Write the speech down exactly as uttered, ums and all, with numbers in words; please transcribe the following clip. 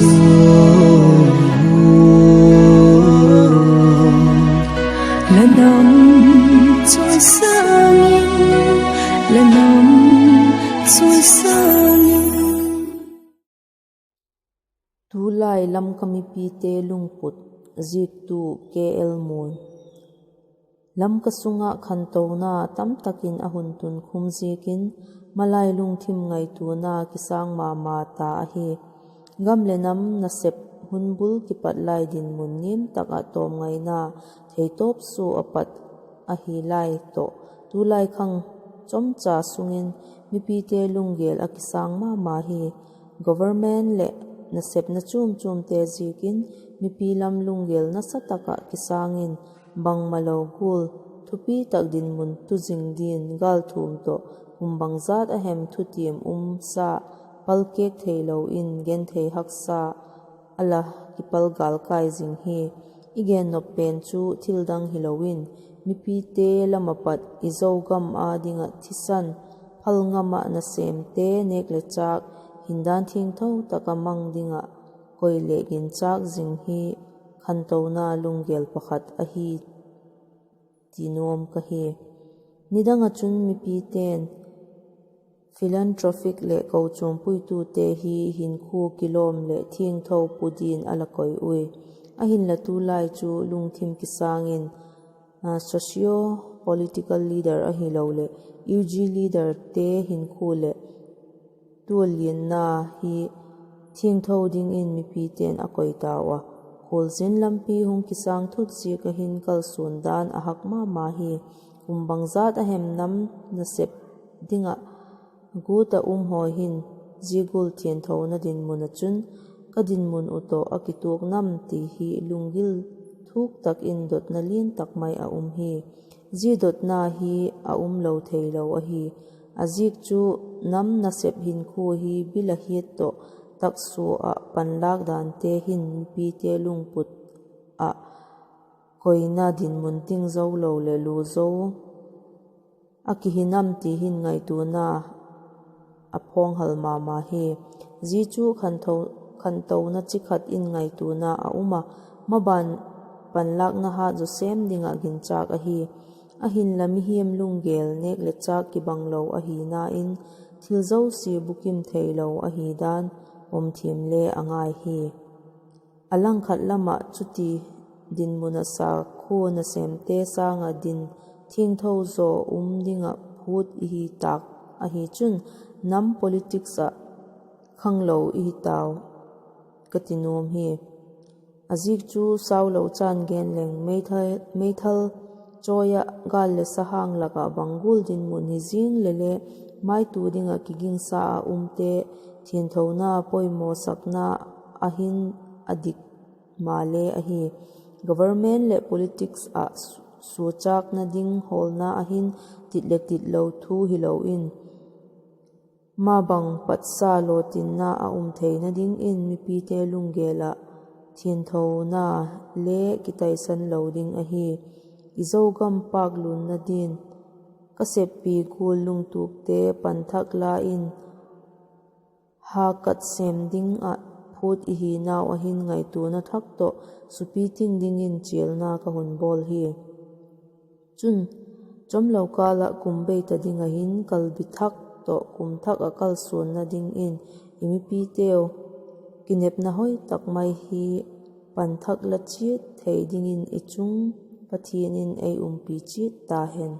La nam chawisâng in, la nam chawisâng in. Tulai Lamka mipite lungput, ziaktu K L Muan. Lamka sung ah khantona tamtak in a hun tun khum ziakin, malai lungthim ngaituana kisâng ma ma ta ahi. Gam leh nam nasep hun bul kipat lai dinmun niam tak ah tawmngaina theitawp sua a pat ahi lai tawh, tulai khang chomcha sung in mipite lunggel a kisâng ma ma hi. Government leh nasepna chuam chuamte ziakin mipi lam lunggel nasa tak ah kisâng in, bangmalo gual thupi tak dinmun tu zing din gâlthuam tawh kum bangzat a hem thutiam um sa, palkêk theilo in genthei haksa a la kipal gâl kai zing hi. I gennop pen chu thil dang hilo in, mipite lam ah pat i Zogam â ding ah thisan, phalngam ah nasêmte nêk leh châk, hindan thiangtho tak ah mang ding ah koi leh ginchâk zing hi khantona lunggel pakhat ahi ti nuam ka hi. Nidang ah chun mipite'n philanthropic leh kochuam puitute hi hinkhua kilawm leh thiangtho pu din a la koi ui. Ahinla tulai chu lungthim kisâng in, socio-political leader ahiloleh U G leaderte hinkhua leh tuallianna hi thiangtho dingin mipite'n a koi tau a. Khualzin lampi hung kisâng thut ziak ah hin kalsuan dan a hak ma ma hi. Kum bangzat a hem nam nasep ding ah gut ah um haw hin zia gual thianthona dinmun ah chun ka dinmun uh tawh a kituak nam ti hi lunggil thuk tak in dotna lian tak mai a um hi. Zia dotna hi a um lo theilo ahi. A ziak chu nam nasep hinkhua hi bil a hiat tawh taksua ah panlâk dante hin mipite lungput ah koina dinmun ting zo lo leh lu zo a kihi nam ti hin ngaituana a phawng hal ma ma hi. Zia chu khantona chi khat in ngaituana a um a, maban panlâkna hat zaw sêm ding ah ginchâk ahi. Ahinla mihing lunggel nêk leh châk kibanglo ahina in thil zosia bukim theilo ahi dan pomthiam le a ngai hi. A langkhat lam ah chuti dinmun ah sakhua nasêmte sâng ah din thiangtho zaw um ding ah phût i hi tâk ahi chun, nam politics ah khanglo i hi tau ka ti nuam hi. A ziak chu saulo chan gen leng, meithal chawi ah gâl leh sahang lak ah bang gual dinmun hi zing le le, maitua ding ah kigingsa ah umte thianthona poimawsakna a hin a dik male ahi. Government leh politics ah suakchâkna ding hawlna a hin tit leh titlo thu hilo in, mabang patsa lawtinna a um theina dingin mipite lunggel ah thianthona le kitaisan lo ding ahi. I Zogam pâklunna din ka seppi gual lungtuakte panthak la in, ha kat sêm ding ah phût i hinau a hin ngaituana thak tawh supi ting dingin chialna ka hun bawl hi. Chun, chawmlo kâl ah kum bei ta ding ah hin kalbi thak tawh kum thak ah kalsuanna dingin i mipiteu kinepna hoi tak mai hi panthak la chiat thei dingin i chung Pathian in ei umpi chiat ta hen.